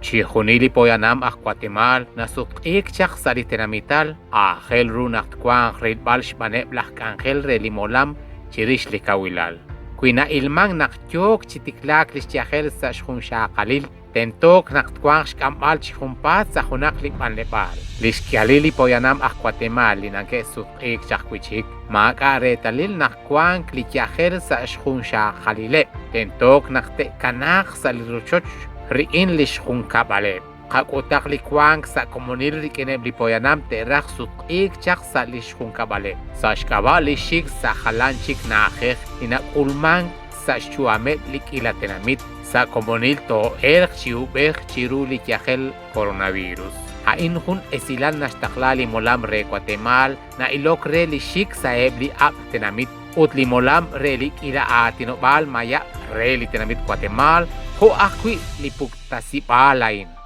Chijunil li poyanam aj Watemaal nasutq'iik chaq sa' li tenamital, aajel ru naq twanq rilb'al xb'aneb' laj k'anjel re li molam chirix li kawilal. Wi na'ilmank naq yook chi tiklaak li xyajel sa' xjunxaaqalil, tentook naq twanq xk'amb'al chi junpaat sa' junaq li b'anleb'aal. Li xk'ihalil li poyanam aj Watemaal li nake'sutq'iik chaq wi' chik, maak'a' reetalil naq wank li yajel sa' xjunxaaqalileb', tentook naq te'kanaaq sa' li rochoch rik'in li xjunkab'aleb'. Qak'utaq li wank sa' komonil rik'ineb' li poyanam te'raj sutq'iik chaq sa' li xjunkab'aleb'. Sa' xk'ab'a' li xik sa' jalan chik na'ajej li nak'ulmank sa' xyu'ameb' li k'iila tenamit, sa' komonil too'elq chi uub'ej chiru li yajel coronavirus. A'in jun esilal naxtaqla li molam re Watemaal na'ilok re li xik sa'eb' li ab'l tenamit ut li molam re li k'iila aatinob'aal mayab' re li tenamit Watemaal jo' ajwi' li puktasib'aal a'in.